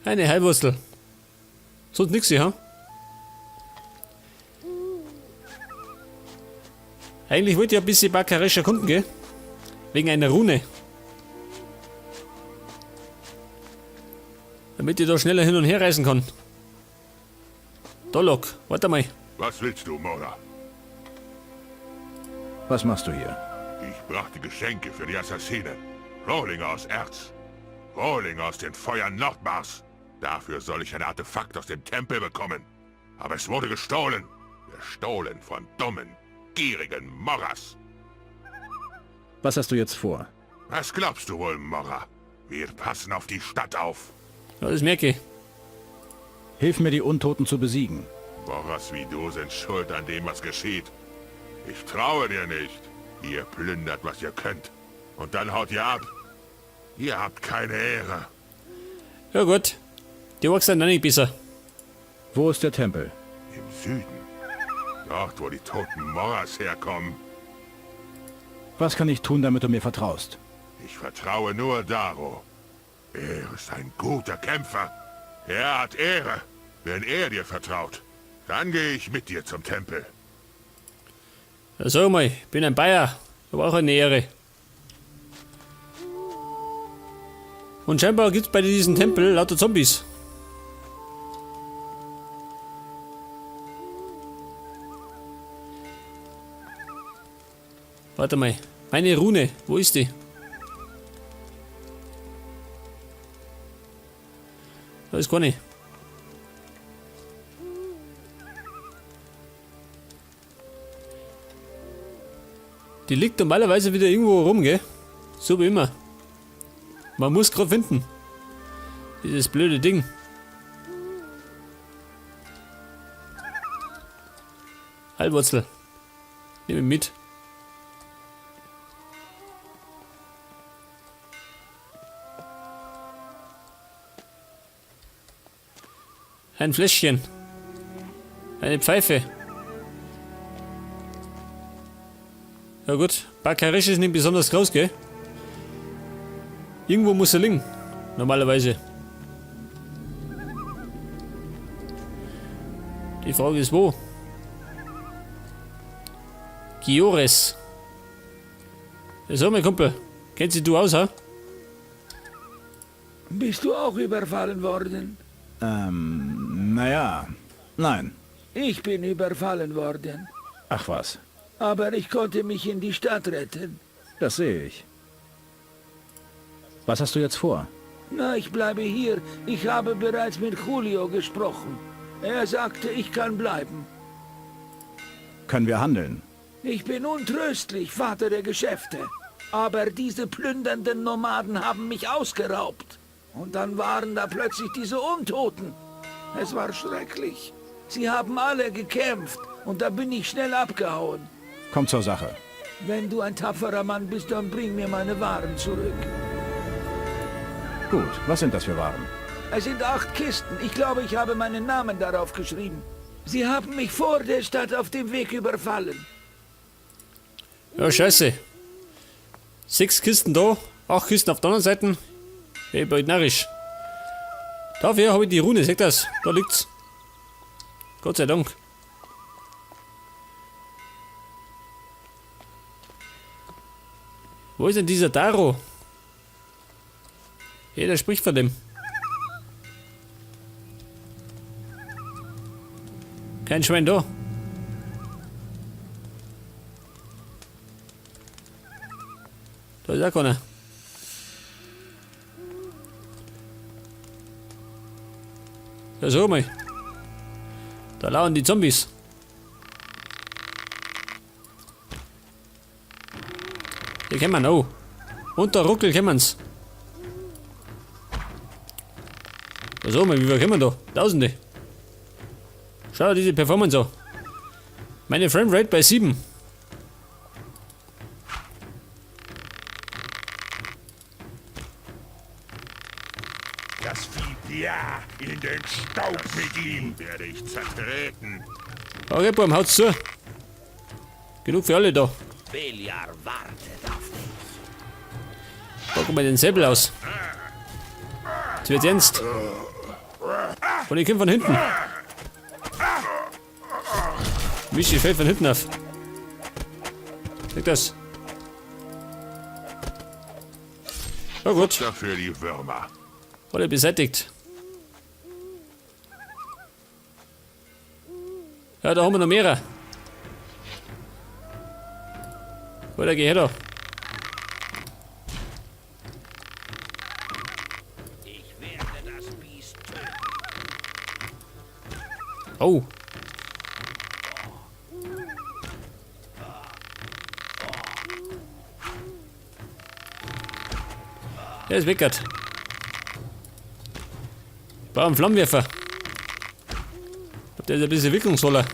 Eine Heilwurzel. Sonst nix hier, ha? Eigentlich wollte ich ein bisschen Bakaresh erkunden, gell? Wegen einer Rune. Damit ich da schneller hin und her reisen kann. Dolok, warte mal. Was willst du, Mora? Was machst du hier? Ich brachte Geschenke für die Assassinen. Rohlinge aus Erz. Rohlinge aus den Feuern Nordmars. Dafür soll ich ein Artefakt aus dem Tempel bekommen. Aber es wurde gestohlen. Gestohlen von dummen, gierigen Morras. Was hast du jetzt vor? Was glaubst du wohl, Morra? Wir passen auf die Stadt auf. Ja, das merke ich. Hilf mir, die Untoten zu besiegen. Morras wie du sind schuld an dem, was geschieht. Ich traue dir nicht. Ihr plündert, was ihr könnt. Und dann haut ihr ab. Ihr habt keine Ehre. Ja gut. Die Orks sind auch nicht besser. Wo ist der Tempel? Im Süden. Dort, wo die toten Morras herkommen. Was kann ich tun, damit du mir vertraust? Ich vertraue nur Daro. Er ist ein guter Kämpfer. Er hat Ehre. Wenn er dir vertraut, dann gehe ich mit dir zum Tempel. Ja, sag mal, ich bin ein Bayer. Aber auch eine Ehre. Und scheinbar gibt's bei diesem Tempel lauter Zombies. Warte mal. Meine Rune, wo ist die? Da ist keine. Die liegt normalerweise wieder irgendwo rum, gell? So wie immer. Man muss grad finden. Dieses blöde Ding. Heilwurzel. Nehme ich mit. Ein Fläschchen. Eine Pfeife. Ja gut, Bakaresh ist nicht besonders groß, gell? Irgendwo muss er liegen. Normalerweise. Die Frage ist wo? Giores. Ja, so, mein Kumpel. Kennst dich du aus, ha? Bist du auch überfallen worden? Naja, nein. Ich bin überfallen worden. Ach was, Aber ich konnte mich in die Stadt retten. das sehe ich. Was hast du jetzt vor? Na, ich bleibe hier. Ich habe bereits mit Julio gesprochen. Er sagte, ich kann bleiben. Können wir handeln? Ich bin untröstlich, Vater der Geschäfte. Aber diese plündernden Nomaden haben mich ausgeraubt. Und dann waren da plötzlich diese Untoten. Es war schrecklich. Sie haben alle gekämpft und da bin ich schnell abgehauen. Komm zur Sache. Wenn du ein tapferer Mann bist, dann bring mir meine Waren zurück. Gut, was sind das für Waren? Es sind 8 Kisten. Ich glaube, ich habe meinen Namen darauf geschrieben. Sie haben mich vor der Stadt auf dem Weg überfallen. Ja, scheiße. 6 Kisten da, 8 Kisten auf der anderen Seite. Hey, bald narrisch. Dafür habe ich die Rune, seht das? Da liegt's. Gott sei Dank. Wo ist denn dieser Daro? Jeder spricht von dem. Kein Schwein da. Da ist auch keiner. Ja, sag mal. Da lauern die Zombies. Die kommen, oh. Unter Ruckel kommen's. Ja, sag mal, wie viel kommen da? Tausende. Schau dir diese Performance an. Meine Framerate bei 7. Das Vieh, ja, in den Staub mit ihm werde ich zertreten. Okay, Burm, haut's zu. Genug für alle da. Beliar wartet auf dich. Packen wir den Säbel aus. Jetzt wird's ernst. Und ich komme von hinten. Michi fällt von hinten auf. Sag das. Na gut. Dafür die Würmer. Wurde beseitigt. Ja, da haben wir noch mehrere. Oder geh her da. Ich werde das Biest töten. Oh. Der ist weggert. Ich brauche einen Flammenwerfer. Ich glaub, der ist ein bisschen wirkungsvoller.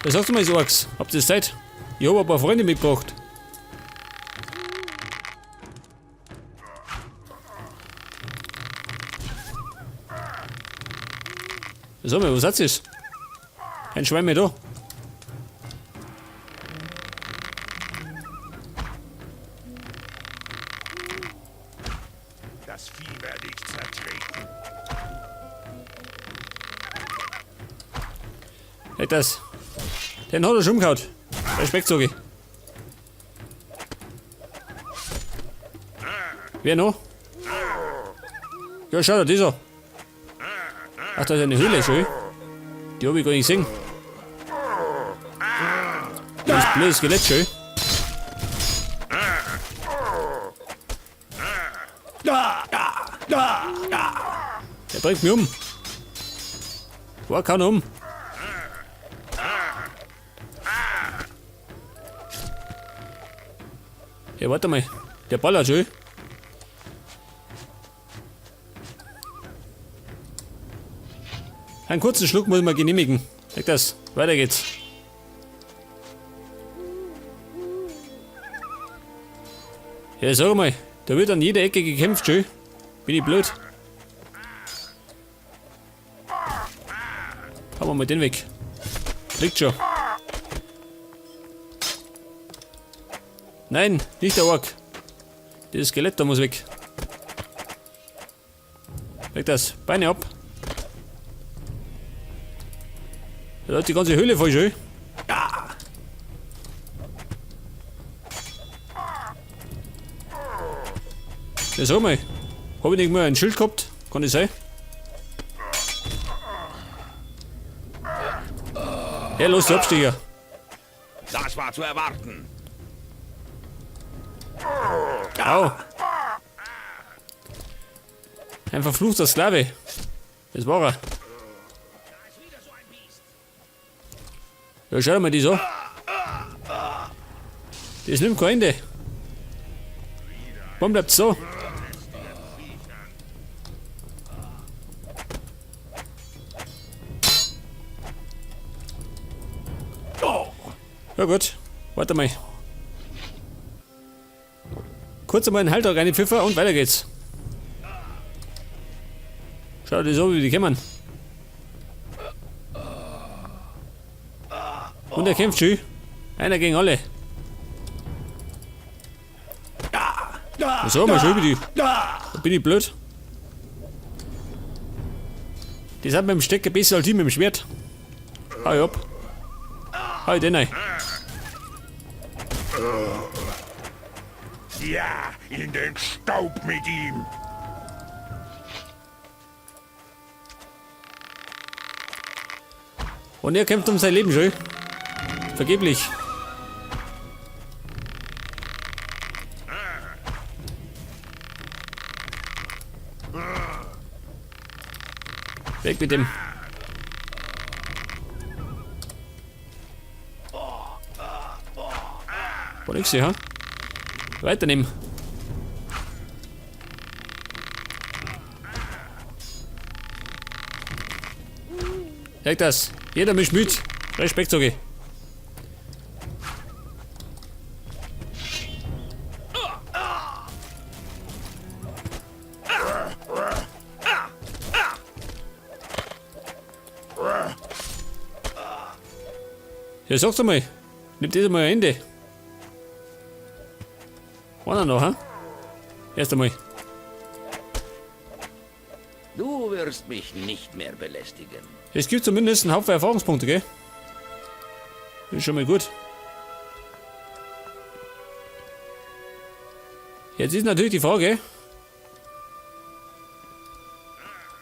Was sagst du mal, Orks? Habt ihr Zeit? Ich hab ein paar Freunde mitgebracht. Sag mal, was hat das? Ein Schwein mehr da. Das Vieh werde ich zertreten. Halt das. Den hat er schon umgehauen. Respekt, sag ich. Wer noch? Ja, schau da, dieser. Ach, da ist eine Höhle, schön. Die hab ich gar nicht gesehen. Das ist blödes Skelett, schön. Der bringt mich um. War keiner um. Ja, warte mal. Der ballert schön. Einen kurzen Schluck muss man genehmigen. Sag das. Weiter geht's. Ja, sag mal, da wird an jeder Ecke gekämpft, schön. Bin ich blöd. Haben wir mal den weg. Liegt schon. Nein, nicht der Ork. Dieses Skelett da muss weg. Weg das. Beine ab. Da hat die ganze Höhle voll schön. Ja, sag mal. Hab ich nicht mal ein Schild gehabt? Kann das sein? Ja, los, die Abstecher. Das war zu erwarten. Au. Ein verfluchter Sklave. Das war er. Ja, schau dir mal die so. Das nimmt kein Ende. Warum bleibt's so? Ja gut, warte mal. Kurz einmal einen Halter rein, Pfiffer und weiter geht's. Schau dir so, wie die kommen. Und er kämpft schön. Einer gegen alle. So, mal schön wie die. Da bin ich blöd. Die sind mit dem Stecker besser als ich mit dem Schwert. Hau ab. Hau den rein. Ja, in den Staub mit ihm. Und er kämpft um sein Leben schön. Vergeblich. Weg mit dem. War nix hier, ha? Weiternehmen. Sag das. Jeder mischt mit. Respekt, sag ich. Ja, sag's einmal. Nimmt das einmal ein Ende. Einer noch, hä? Erst einmal. Du wirst mich nicht mehr belästigen. Es gibt zumindest einen Haufen Erfahrungspunkte, gell? Ist schon mal gut. Jetzt ist natürlich die Frage,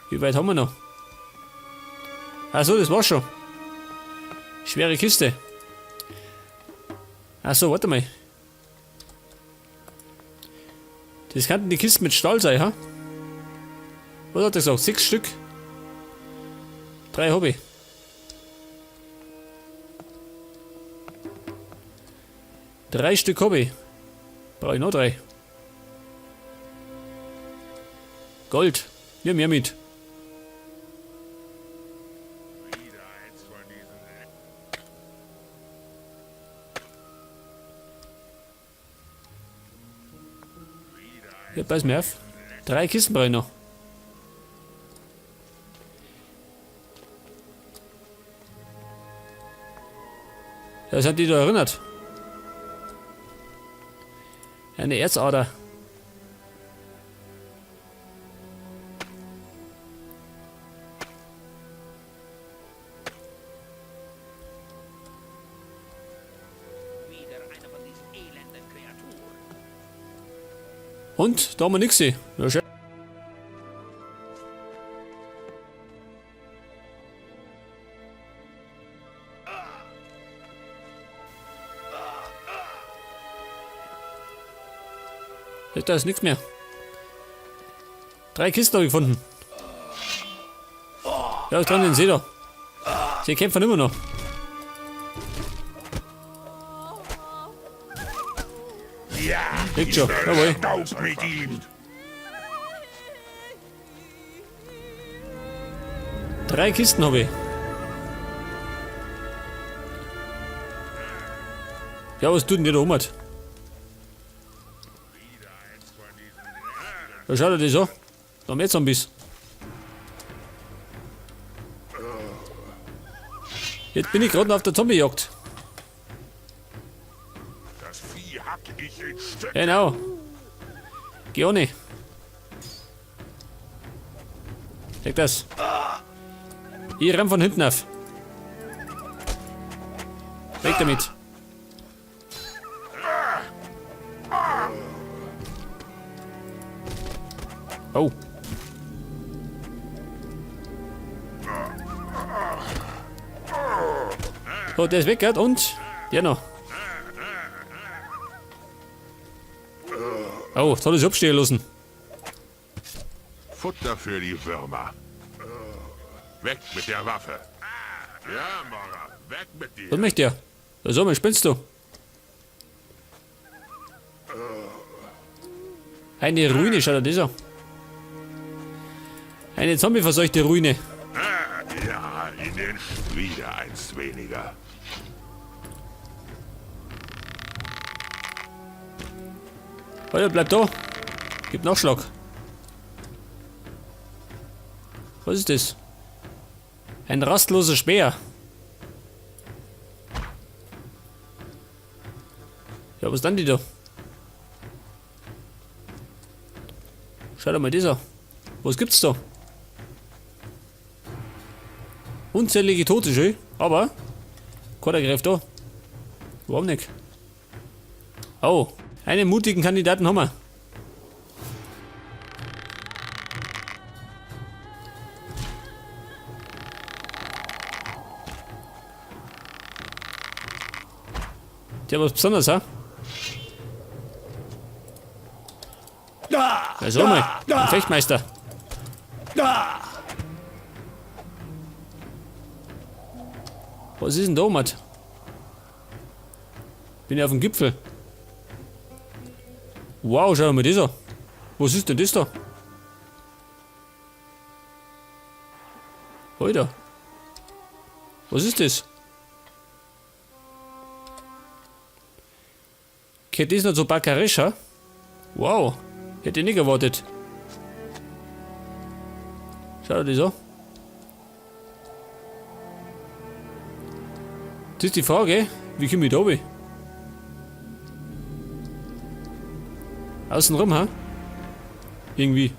wie weit haben wir noch? Achso, das war's schon. Schwere Kiste. Achso, warte mal. Das könnten die Kisten mit Stahl sein, ha? Was hat er gesagt? 6 Stück? 3 hab ich. 3 Stück hab ich. Brauche ich noch 3. Gold. Nimm mehr mit. Ja, pass mir auf. 3 Kisten brauche ich noch. Das hat die da erinnert. Eine Erzader. Wieder eine von diesen elenden Kreaturen. Und da haben wir nichts gesehen. Ja, schön. Da ist nichts mehr. 3 Kisten habe ich gefunden. Ja, ist dran, den seht ihr. Sie kämpfen immer noch. Ja, Liegt schon. Jawohl. Staub mit ihm. 3 Kisten habe ich. Ja, was tut denn der da oben? Da schaut er das an. Da haben wir jetzt Zombies. Jetzt bin ich gerade noch auf der Zombie-Jagd. Das Vieh hack ich in Stücke. Genau. Geh ohne. Leg das. Ich renn von hinten auf. Weg damit. Oh. So, der ist weg, gell? Und der noch. Oh, das hat er sich abstehen lassen. Futter für die Würmer. Weg mit der Waffe. Ja, Mora, weg mit dir. Was möchte der? So, was spinnst du? Eine Ruine, schaut er das an. Eine zombieverseuchte Ruine. Ja, in den wieder eins weniger. Alter, bleib da. Gib Nachschlag. Was ist das? Ein rastloser Speer. Ja, was ist denn die da? Schau dir mal das an. Was gibt's da? Unzählige Tote, schön. Aber keiner greift da. Warum nicht? Oh, einen mutigen Kandidaten haben wir. Der was Besonderes, ha? Also mal, ein Fechtmeister. Was ist denn da, Matt? Bin ich auf dem Gipfel. Wow, schau mal das an. Was ist denn das da? Alter. Was ist das? Geht das noch zu Bakaresh, ha? Wow. Hätte ich nicht erwartet. Schau dir das an. Das ist die Frage, wie komme ich da runter? Außen rum, ha? Irgendwie.